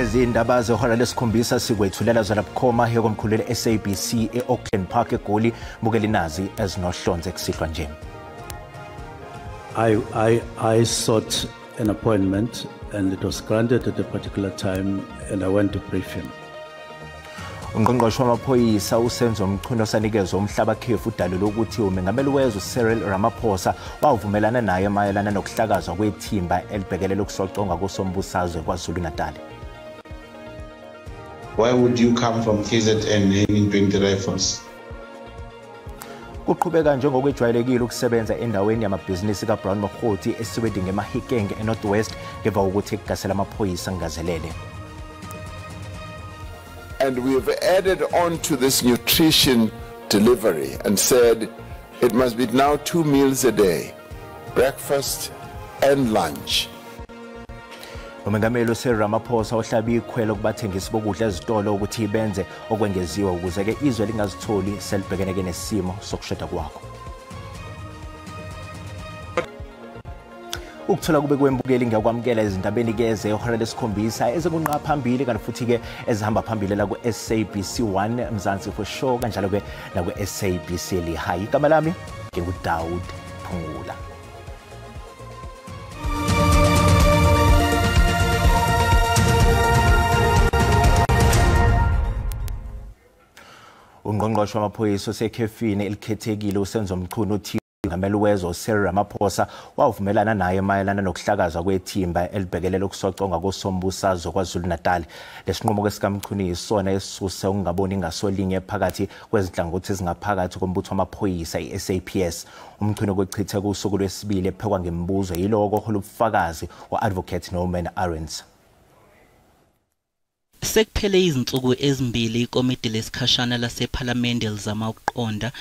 Lezi indaba zehora lesikhombisa sikwethulela zona bukhoma yokomkhulu le-SABC e-Auckland Park eGoli. Bukeli nazi ezinohlonze kusihlwa nje. I sought an appointment and it was granted at a particular time and I went to brief him. Ungqongqoshe wamaphoyisa uSenzo Mchunu osanikezwe umhlaba khefu udalule ukuthi umengameli wezwe Cyril Ramaphosa wavumelana naye mayelana nokuhlakazwa kwethimba elibhekelele ukusoconga kosombusazwe KwaZulu-Natal. Why would you come from KZN having 20 rifles? Kuqhubeka njengokwejwayelekile ukusebenza endaweni yamabhizinisi kaBrown Mokgoti eSweden eMahikeng eNorth West ngemva kokuthi kugasela amaphoyisa ngingazelele. And we have added on to this nutrition delivery and said it must be now 2 meals a day, breakfast and lunch. Umengameli Cyril Ramaphosa ohlabe ikhwelo kubathengisi bokudla ezitolo ukuthi benze okwengeziwe ukuze ke izwe lingazitholi selibhekene ke nesimo sokushoda kwakho. Ukuthola kube kwembukeli ngiyakwamukela ezindabeni ke zehora lesikhombisa ezikunqa phambili kanti futhi ke ezihamba phambili la ku SABC 1 Mzansi for sure kanjalo ke la ku SABC Lehae. Igama lami nginguDaud Phungula. Ungqongqoshe wamaphoyisa osekhefini elikhethekile uSenzo Mchunu uthi umengameli wezwe Cyril Ramaphosa wavumelana naye mayelana nokuhlakazwa kwethimba elibhekelele ukusoconga kosombusazwe KwaZulu-Natal. Lesinqumo sikaMchunu yisona esisuse ukungaboni ngasolinye phakathi kwezinhlangothi ezingaphakathi kombutho wamaphoyisa i-SAPS. UMchunu kuchithe kusuku lwesibili ephekwa ngemibuzo yiloko ohola ubufakazi u-Advocate Norman Arends. Sekuphele izinsuku ezimbili ikomidi lesikhashana lasePhalamende lizama ukuqonda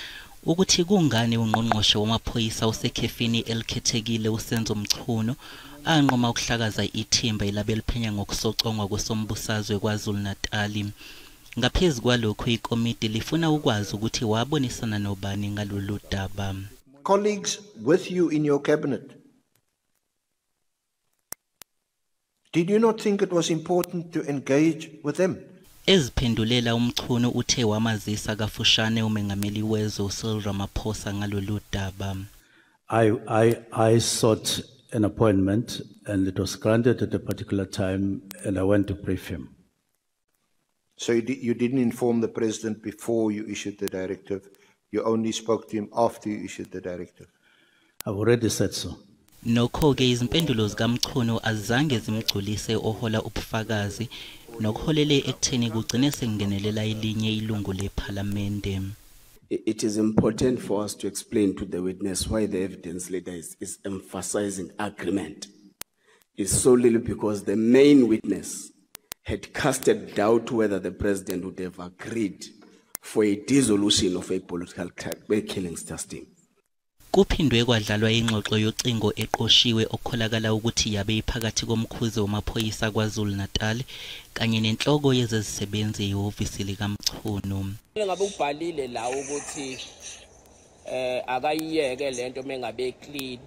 ukuthi kungani ungqongqoshe wamaphoyisa osekhefini elikhethekile uSenzo Mchunu anqoma ukuhlakaza ithimba elabe liphenya ngokusocongwa kwesombusazwe KwaZulu-Natal. Ngaphezu kwalokho ikomidi lifuna ukwazi ukuthi wabonisana nobani ngalolu daba. Colleagues with you in your cabinet, did you not think it was important to engage with them? Eziphendulela uMchunu uthe wamazisa kafushane umengameli wezwe Cyril Ramaphosa ngalolu daba. I sought an appointment and it was granted at a particular time and I went to brief him. So you didn't inform the president before you issued the directive. You only spoke to him after you issued the directive. I've already said so. Nokho-ke izimpendulo zikaMchunu azange zimgculise ohola ubufakazi nokuholele ekutheni kugcine sekungenelela elinye ilungu lephalamende. It is important for us to explain to the witness why the evidence leader is emphasizing agreement. It's solely because the main witness had casted doubt whether the president would have agreed for a dissolution of a political killings task team. Kuphindwe kwadlalwa ingxoxo yocingo eqoshiwe okukholakala ukuthi yabe iphakathi komkhuzi wamaphoyisa KwaZulu-Natal kanye nenhloko yezezisebenzi ehhovisi likaMchunu. Ngabe ubhalile la ukuthi akayiyeke lento mengabe clean.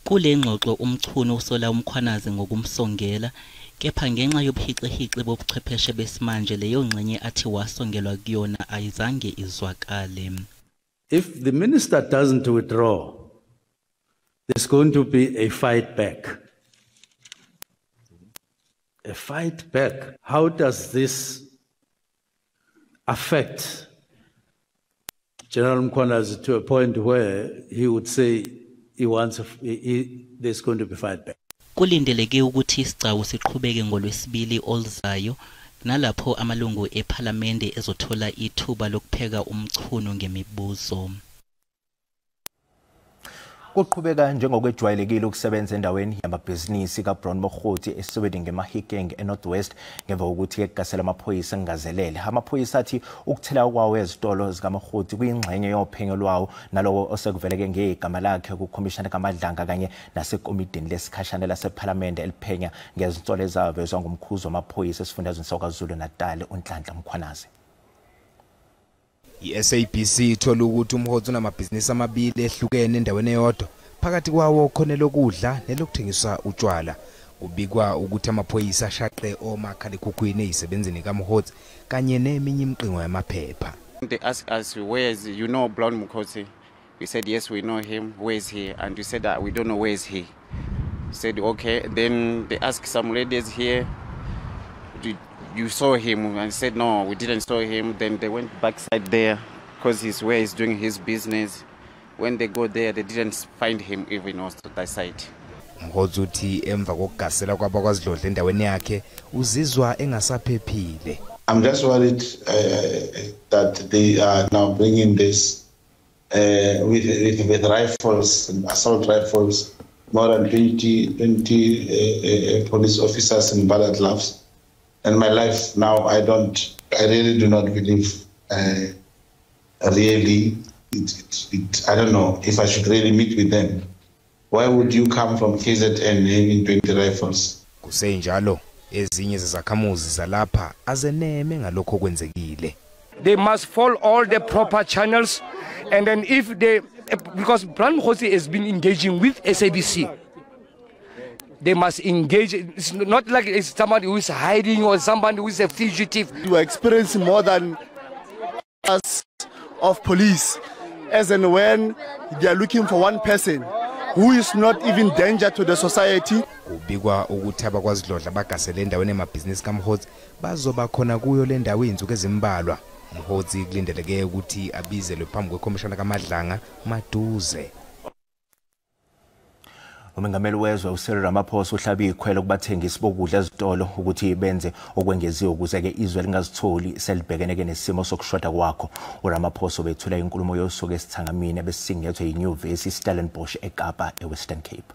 Kule ngxoxo uMchunu usola uMkhwanazi ngokumsongela, kepha ngenxa yobuhixihixi bobuchwepheshe besimanje leyo ngxenye athi wasongelwa kuyona ayizange izwakale. If the minister doesn't withdraw, there's going to be a fight back. A fight back. How does this affect General Mkhwanazi to a point where he would say he wants there's going to be fight back? Kulindeleke ukuthi isigcawu siqhubeke ngolwesibili oluzayo nalapho amalungu ePhalamende ezothola ithuba lokupheka uMchunu ngemibuzo. Kuqhubeka njengokwejwayelekile ukusebenza endaweni yamabhizinisi kaBrown Mokgoti eSweden ngeMahikeng eNorth West ngemva kokuthi kugasela amaphoyisa ngingazelele. Amaphoyisa athi ukuthela kwawo ezitolo zikaMokgoti kuyingxenye yophenyo lwawo naloko osekuveleke ngegama lakhe kukhomishana kaMadlanga kanye nasekomidini lesikhashana lasePhalamende eliphenya ngezinsolo ezavezwa ngumkhuzi wamaphoyisa esifundazweni saKwaZulu-Natal uNhlanhla Mkhwanazi. I-SABC ithola ukuthi uMokgoti unamabhizinisi amabili ehlukene endaweni eyodwa, phakathi kwawo khona lokudla nelokuthengisa utshwala. Kubikwa ukuthi amaphoyisa ashaqe omakhalekhukhwini ezisebenzini kaMogotsi kanye neminye imiqingo yamaphepha. They asked us, where is, you know, Brown Mogotsi? We said, yes, we know him. Where is he? And we said that we don't know where is he. Said, okay. Then they asked some ladies here, did you saw him? And said, no, we didn't saw him. Then they went backside there because he's where he's doing his business. When they go there, they didn't find him even on that side. Mogotsi uthi emva kokugasela kwabakwasidlodlo endaweni yakhe uzizwa engasaphephile. I'm just worried that they are now bringing this with rifles and assault rifles, more than 20 police officers in bullet gloves. And my life now, I really do not believe, really, I don't know if I should really meet with them. Why would you come from KZN having 20 rifles? Kusenjalo, ezinye zezakhamuzi zalapha azeneme ngalokho okwenzekile. They must follow all the proper channels, and then if they, because Brown Mogotsi has been engaging with SABC, they must engage. It's not like it's somebody who is hiding or somebody who is a fugitive. You are experiencing more than us of police, as and when they are looking for one person who is not even danger to the society. Kubikwa ukuthi abakwasidlodla bagasele endaweni emabhizinisi kaMogotsi bazoba khona kuyo le ndawo izinsuku ezimbalwa. Mogotsi kulindeleke ukuthi abizelwe phambi kwekhomishana kaMadlanga maduze. Umengameli wezwe uCyril Ramaphosa uhlabe ikhwelo kubathengisi bokudla ezitolo ukuthi benze okwengeziwe ukuze ke izwe lingazitholi selibhekene ke nesimo sokushoda kwakho. uRamaphosa ubethula inkulumo yosuku esithangamini ebesingethwe yiNyuvesi Stellenbosch eKapa eWestern Cape.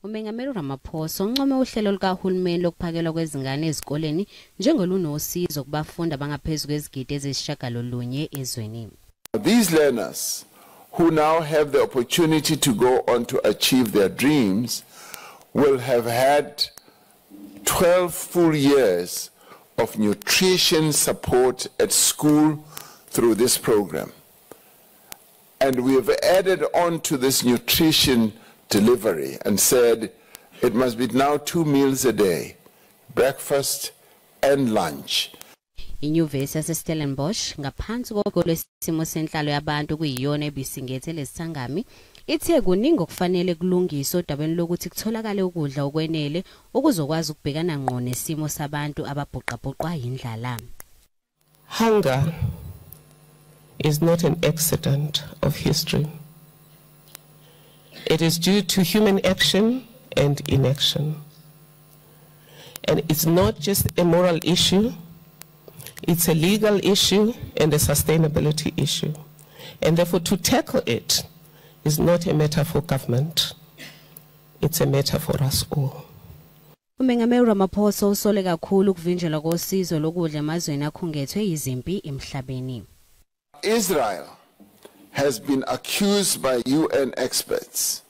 Umengameli Ramaphosa uncome uhlelo lukahulumeni lokuphakelwa kwezingane ezikoleni njengolunosizo kubafundi abangaphezulu kwezigidi ezisishiyagalolunye ezweni. These learners who now have the opportunity to go on to achieve their dreams will have had 12 full years of nutrition support at school through this program. And we have added on to this nutrition delivery and said it must be now 2 meals a day, breakfast and lunch. Inyuvesi yaseStellenbosch ngaphansi kolwesimo senhlalo yabantu kuyiyona ebisingethe lesithangami ithe kuningi okufanele kulungiswe odabeni lokuthi kutholakale ukudla okwenele ukuzokwazi ukubhekana ngqo nesimo sabantu ababhuqabhuqwa yindlala. Hunger is not an accident of history. It is due to human action and inaction. And it's not just a moral issue. It's a legal issue and a sustainability issue. And therefore, to tackle it is not a matter for government. It's a matter for us all. Umengameli Ramaphosa usole kakhulu ukuvinjelwa kosizo lokudla emazweni akhungethwe izimpi emhlabeni. Israel has been accused by UN experts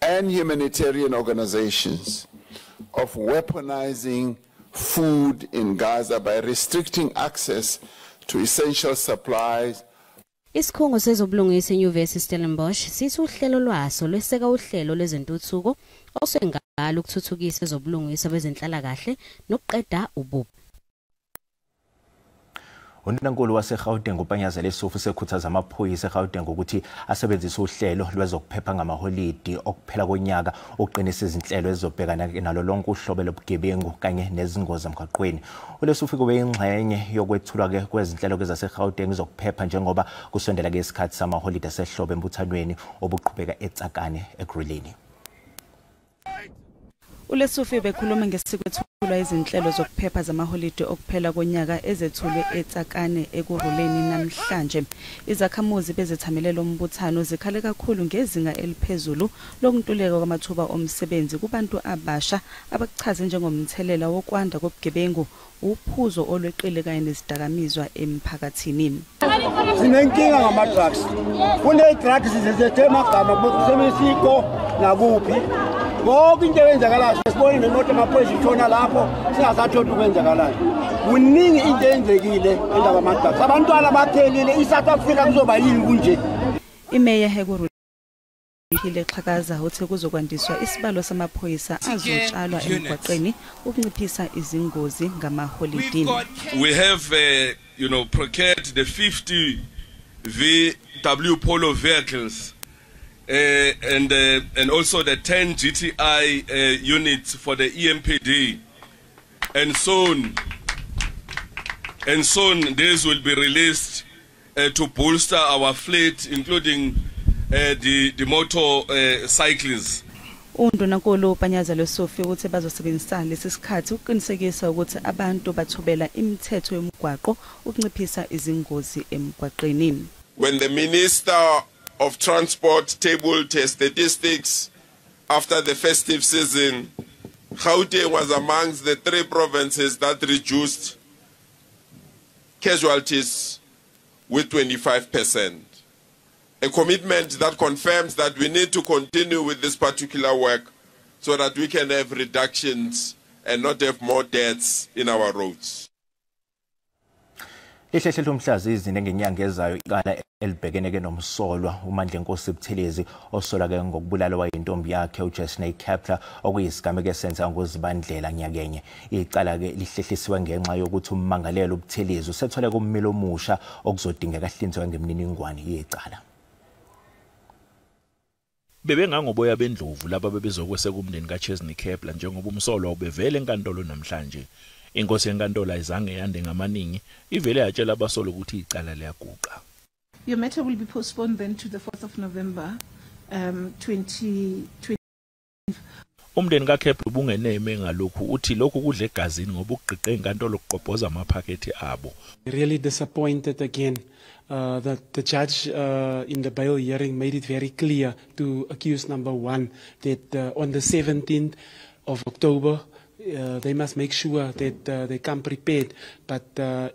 and humanitarian organizations of weaponizing food in Gaza by restricting access to essential supplies. Isikhungo sezobulungisa eNyuvesi Stellenbosch sithi uhlelo lwaso lweseka uhlelo lwezentuthuko osengalo ukuthuthukisa ezobulungisa bezenhlalakahle nokuqeda ububi. Undunankulu waseGauteng uPanyaza Lesufi sekhuthaza amaphoyisa eGauteng ukuthi asebenzise uhlelo lwezokuphepha ngamaholidi okuphela konyaka ukuqinisa izinhlelo ezizobhekana nalo lonke uhlobo lobugebengu kanye nezingozi emgwaqweni. uLesufi kube ingxenye yokwethulwa ke kwezinhlelo zaseGauteng zokuphepha njengoba kusondela ke isikhathi samaholidi asehlobo embuthanweni obuqhubeka eTsakane eGruleni. uLesufi bekhuluma ngesikwethulwa izinhlelo zokuphepha zamaholide okuphela konyaka ezethulwe eTsakane eKurhuleni namhlanje. Izakhamuzi bezethamele lo mbuthano zikhale kakhulu ngezinga eliphezulu lokuntuleka kwamathuba omsebenzi kubantu abasha abakuchaze njengomthelela wokwanda kobugebengu, uphuzo olweqile kanye nezidakamizwa emphakathini. Sinenkinga ngama-drugs. Kune-drugs zizethe amagama kusemisiko nakuphi. Konke into eyenzakalayo sibone nemoto amaphoyisa ishona lapho singasatholi ukwenzakalayo. Kuningi into eyenzekile endaba ama-drugs. Abantwana baphelile, iSouth Africa kuzoba yini kunje? Imeya Phile Xhakaza uthe kuzokwandiswa isibalo samaphoyisa azotshalwa emgwaqeni ukunciphisa izingozi ngamaholidini. We have procured the 50 VW Polo vehicles and also the 10 GTI units for the EMPD, and soon these will be released to bolster our fleet, including the motor cycles. Undunankulu uPanyaza Lesufi uthe bazosebenzisa lesi sikhathi ukuqinisekisa ukuthi abantu bathobela imithetho yomgwaqo ukunciphisa izingozi emgwaqeni. When the Minister of Transport tabled her statistics after the festive season, Gauteng was amongst the 3 provinces that reduced casualties with 25%. A commitment that confirms that we need to continue with this particular work so that we can have reductions and not have more deaths in our roads. Lihlehle lomhlazi izine ngenyanga ezayo icala elibhekene ke nomsolwa uMandlenkosi Buthelezi osola ke ngokubulalwa intombi yakhe uJesney Kepler okuyisigameko esenza ngoZibandlela nyakenye. Icala ke lihlehlisiwe ngenxa yokuthi ummangalelo uButhelezi usethole kummeli omusha okuzodingeka ahlinzwe ngemininingwane yecala. Bebengangoboya bendlovu laba bebezokweseka umndeni kaChesney Kepler njengoba umsolwa ubevele enkantolo namhlanje. Inkosi yenkantolo ayizange yande ngamaningi, ivele yatshela abasolo ukuthi icala liyaguqa. Your matter will be postponed then to the 4th of November 2020. Umndeni kaKepler ubungeneme ngalokhu, uthi lokhu kudle egazini ngoba ukugqiqe inkantolo kuqobhoza amaphakethe abo. Really disappointed again that the judge in the bail hearing made it very clear to accused number 1 that on the 17th of October they must make sure that they come prepared, but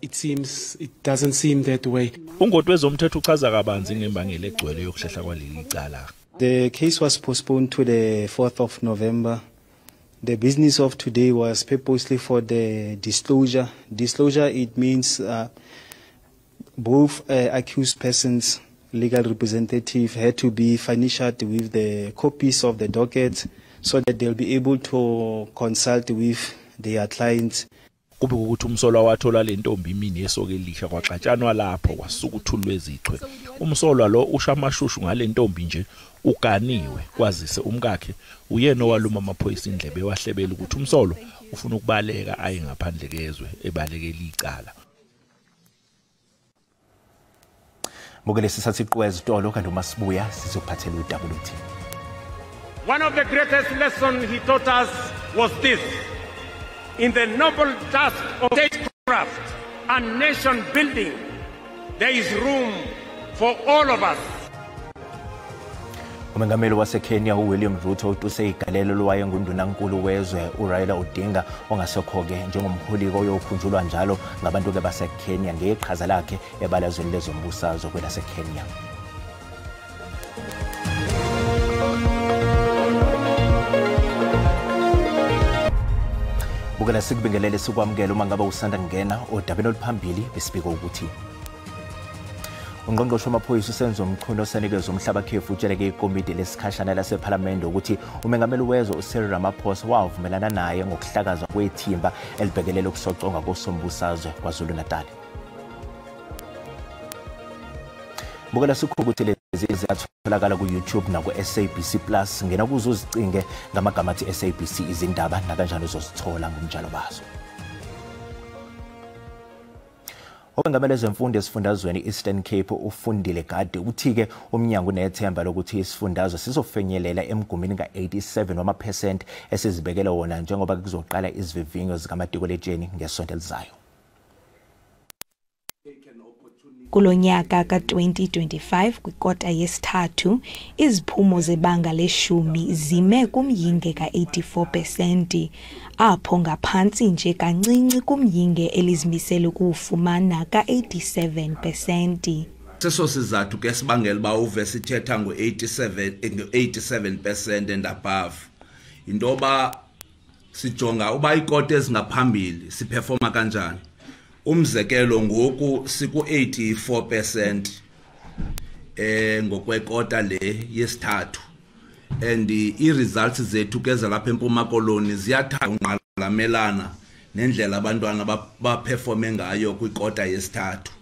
it doesn't seem that way. Ungoti wezomthetho uchaza kabanzi ngembangela egcwele yokuhlehla kwaleli icala. The case was postponed to the 4th of November. The business of today was purposely for the disclosure. Disclosure, it means both accused persons' legal representative had to be furnished with the copies of the docket so that they'll be able to consult with their clients. Kube ukuthi umsolwa wathola le ntombi imini yesoke elisha kwaxatshanwa lapho kwasuka uthuli lwezichwe. Umsolwa lo usha amashushu ngale ntombi nje uganiwe kwazise umkakhe uyena owaluma amaphoyisa indlebe wahlebela ukuthi umsolwa ufuna ukubaleka aye ngaphandle kezwe ebalekela icala. Bukele sisathi iqwe ezitolo kanti uma sibuya sizophathela udaba oluthi. One of the greatest lessons he taught us was this: in the noble task of statecraft and nation building, there is room for all of us. Umengameli waseKenya uWilliam Ruto utuse igalelo lowayengundunankulu wezwe uRaila Odinga ongasekho-ke njengomholi oyokhunjulwa njalo ngabantu-ke baseKenya ngeqhaza lakhe ebalazweni lezombusazwe kwelaseKenya. Bukela sikubingelele sikwamukele uma ngabe usanda kungena odabeni oluphambili besibika ukuthi Ungqongqoshe wamaphoyisa uSenzo Mchunu osanikezwe umhlabakhefu utsheleke ikomidi lesikhashana lasephalamende ukuthi umengameli wezwe uCyril Ramaphosa wavumelana naye ngokuhlakazwa kwethimba elibhekelele ukusoconga kosombusazwe KwaZulu-Natal. Bukela sikhukuthi lezi ziyatholakala ku-YouTube naku-SABC Plus. Ngena kuzo uzicinge ngamagama athi SABC izindaba nakanjani uzozithola ngomnjalo bazo. Obengamele ezemfundo esifundazweni Eastern Cape uFundile Gade uthi-ke umnyango unethemba lokuthi isifundazwe sizofinyelela emgomeni ka-87% esizibekele wona njengoba kuzoqala izivivinyo zikamatikuletsheni ngesonto elizayo. Kulonyaka ka-2025 kwikota yesithathu iziphumo zebanga leshumi zime kumyinge ka-84% apho ngaphantsi nje kancinci kumyinge elizimisele ukuwufumana ka-87%. Seso sizathu ke sibangela uba uve sithetha ngo-87% and above into yoba sijonga uba iikota ezingaphambili siphefoma kanjani. Umzekelo ngoku siku-84% ngokwekota le yesithathu. And i-results zethu ke zalapha eMpuma Koloni ziyathanda ungqalamelana nendlela abantwana baperforme ngayo kwikota yesithathu.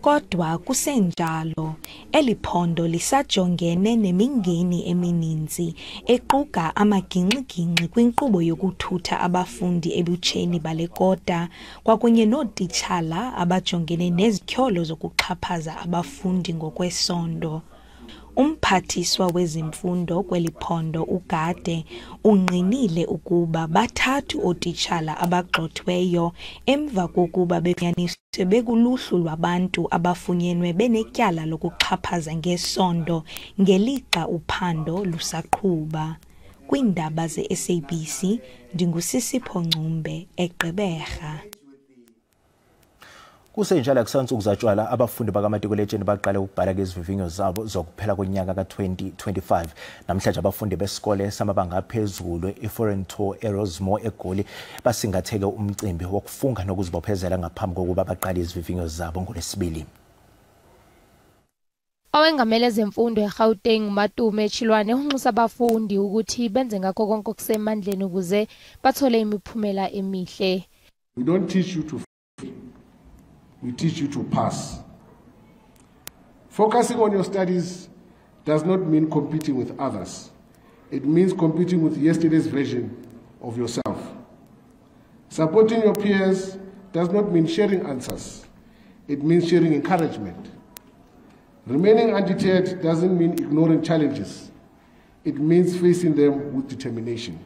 Kodwa kusenjalo, eliphondo lisajongene nemingeni emininzi equka amagingxigingxi kwinkqubo yokuthutha abafundi ebutsheni bale kota kwakunye nootitshala abajongene nezityholo zokuxhaphaza abafundi ngokwesondo. Umphathiswa wezemfundo kweli phondo uGade ungqinile ukuba bathathu ootitshala abagxothweyo emva kokuba befunyaniswe bekuluhlu lwabantu abafunyenwe benetyala lokuxhaphaza ngesondo ngelixa uphando lusaqhuba. Kwiindaba ze-SABC ndinguSisipho Ncumbe eGqeberha. Kusenjalo akusansuku zatshwala abafundi bakamatikuletsheni baqale ukubhala izivivinyo zabo zokuphela konyaka ka-2025. Namhlanje abafundi besikole samabanga aphezulu i-Foreign Tour eRosemore eGoli basingatheke umcimbi wokufunga nokuzibophezela ngaphambi kokuba baqale izivivinyo zabo ngoLwesibili. Owengamele ezemfundo eGauteng Matume Chilwane unxusa abafundi ukuthi benze ngakho konke okusemandleni ukuze bathole imiphumela emihle. We don't teach you to fail. We teach you to pass. Focusing on your studies does not mean competing with others. It means competing with yesterday's version of yourself. Supporting your peers does not mean sharing answers. It means sharing encouragement. Remaining undeterred doesn't mean ignoring challenges. It means facing them with determination.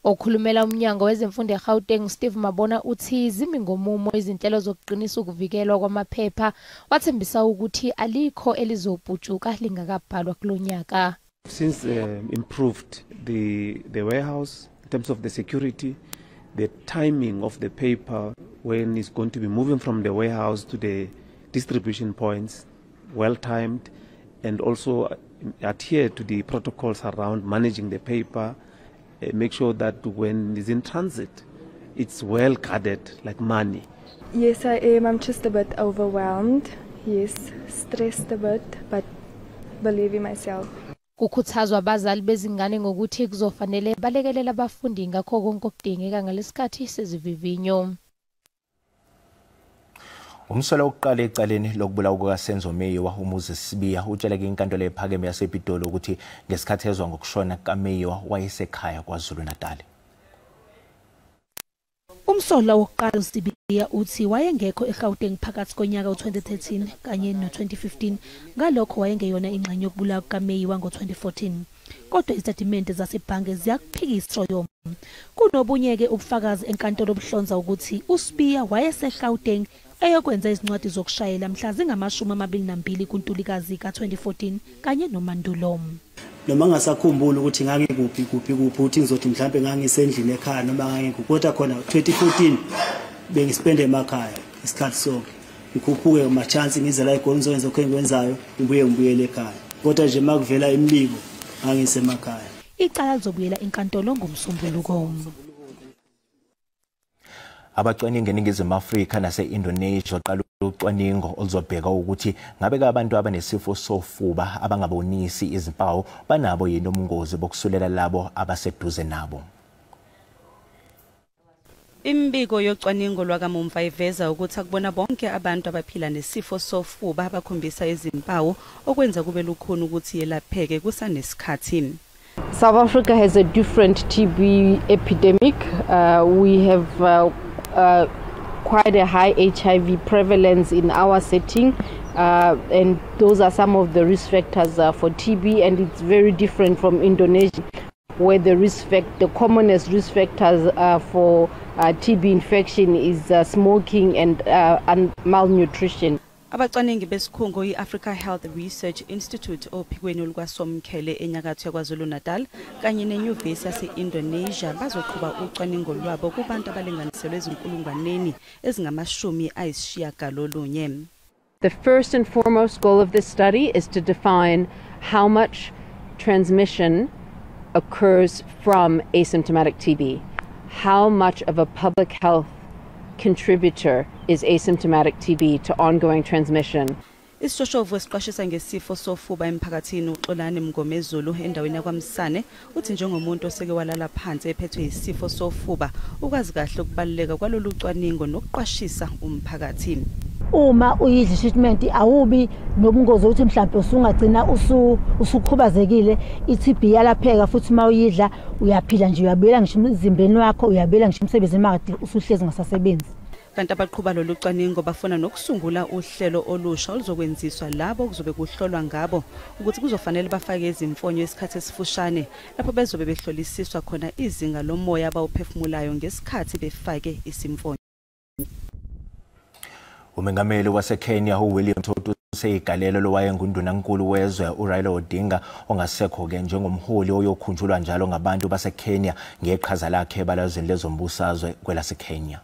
Okhulumela umnyango wezemfundo eGauteng Steve Mabona uthi zimi ngomumo izinhlelo zokuqinisa ukuvikelwa kwamaphepha, wathembisa ukuthi alikho elizobhutshuka lingakabhalwa kulonyaka. Since improved the warehouse in terms of the security, the timing of the paper when it's going to be moving from the warehouse to the distribution points, well timed, and also adhere to the protocols around managing the paper. Make sure that when it's in transit, it's well guarded like money. Yes, I am. I'm just a bit overwhelmed. Yes, stressed a bit, but believe in myself. Kukhuthazwa abazali bezingane ngokuthi kuzofanele balekelele abafundi ngakho konke okudingeka ngalesikhathi sezivivinyo. Umsolwa wokuqala ecaleni lokubulawa kukaSenzo Meyiwa uMoses Sibiya utsheleke inkantolo ephakeme yasePitoli ukuthi ngesikhathi ezwa ngokushona kukaMeyiwa wayesekhaya KwaZulu-Natal. Umsolwa wokuqala uSibiya uthi wayengekho eGauteng phakathi konyaka u-2013 kanye no-2015, ngalokho wayengeyona ingxenye yokubulawa kukaMeyiwa ngo-2014. Kodwa izitatimende zasebhange ziyakuphikisa yoma. Kunobunye-ke ubufakazi enkantolo obuhlonza ukuthi uSibiya wayeseGauteng eyokwenza izincwadi zokushayela mhla zingama-22 kuNtulikazi ka-2014 kanye noMandulo. Noma ngingasakhumbuli ukuthi ngangikuphi kuphi kuphi, ukuthi ngizothi mhlambe ngangisendlini ekhaya noma ngangikuphi, kodwa khona 2014 bengispende emakhaya isikhathi sonke, ngikhuphuke ngama-chance ngize la eGoli ngizokwenza lokho engikwenzayo, ngibuye ngibuyele ekhaya. Kodwa nje makuvela imibiko ngangisemakhaya. Icala lizobuyela enkantolo ngoMsombuluko. Abacwaningi eNingizimu Afrika nase-Indonesia baqala ucwaningo oluzobheka ukuthi ngabe abantu abanesifo sofuba abangabonisi izimpawu banabo yini ubungozi bokusulela labo abaseduze nabo. Imbiko yocwaningo lwakamumva iveza ukuthi akubona bonke abantu abaphila nesifo sofuba abakhombisa izimpawu, okwenza kube lukhuni ukuthi yelapheke kusanesikhathi. South Africa has a different TB epidemic. We have quite a high HIV prevalence in our setting, and those are some of the risk factors for TB, and it's very different from Indonesia, where the commonest risk factors for TB infection is smoking and malnutrition. Abacwaningi besikhungo i-Africa Health Research Institute ophikweni olukwaSomkhele enyakatho yaKwaZulu-Natal kanye nenyuvesi yase-Indonesia bazoqhuba ucwaningo lwabo kubantu abalinganiselwe ezinkulungwaneni ezingama-90. The first and foremost goal of this study is to define how much transmission occurs from asymptomatic TB. How much of a public health contributor is asymptomatic TB to ongoing transmission? Isishoshovu esiqwashisa ngesifo sofuba emphakathini uXolani Mngomezulu endaweni yakwaMsane uthi njengomuntu oseke walala phansi ephethwe isifo sofuba ukwazi kahle ukubaluleka kwalolu cwaningo nokuqwashisa umphakathi. Uma uyidla treatment awubi nobungozi ukuthi mhlawumbe usungagcina usukhubazekile. I-TB yalapheka futhi uma uyidla uyaphila nje, uyabuyela ngisho emzimbeni wakho, uyabuyela ngisho emsebenzini makade usuhlezi ngasasebenzi. Kanti abaqhuba lolu cwaningo bafuna nokusungula uhlelo olusha oluzokwenziswa labo kuzobe kuhlolwa ngabo ukuthi kuzofanele bafake izimfonyo isikhathi esifushane lapho bezobe behlolisiswa khona izinga lomoya abawuphefumulayo ngesikhathi befake isimfonyo. Umengameli waseKenya uWilliam Ruto useyigalelo lowayengundunankulu wezwe uRaila Odinga ongasekho-ke njengomholi oyokhunjulwa njalo ngabantu baseKenya ngeqhaza lakhe ebalazweni lezombusazwe kwelaseKenya.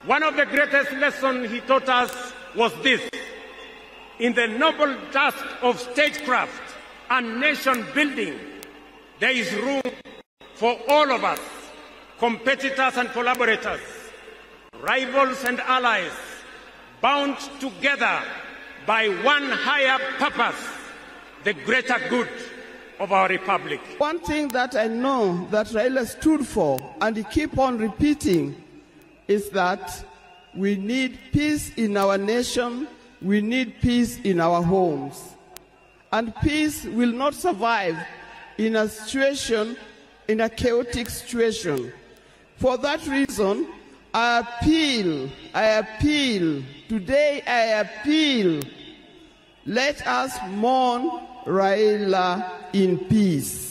One of the greatest lessons he taught us was this: in the noble task of statecraft and nation building, there is room for all of us, competitors and collaborators, rivals and allies, bound together by one higher purpose, the greater good of our republic. One thing that I know that Raila stood for and he keep on repeating is that we need peace in our nation, we need peace in our homes. And peace will not survive in a situation, in a chaotic situation. For that reason, I appeal, today I appeal, let us mourn Raila in peace.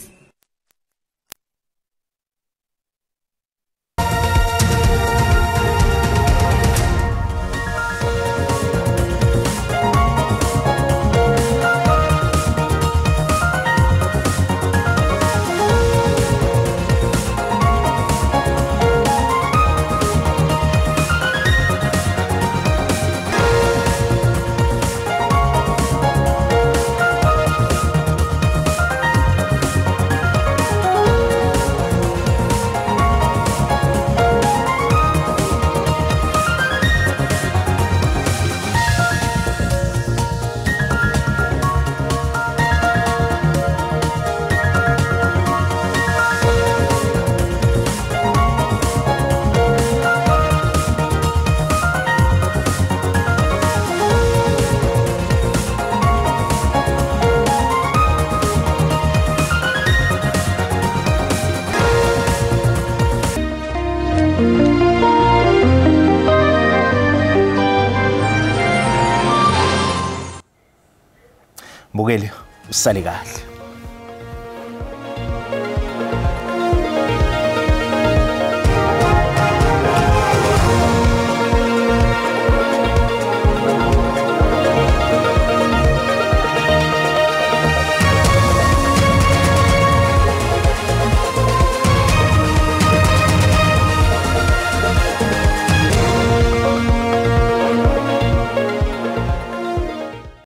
Mbukeli, usale kahle.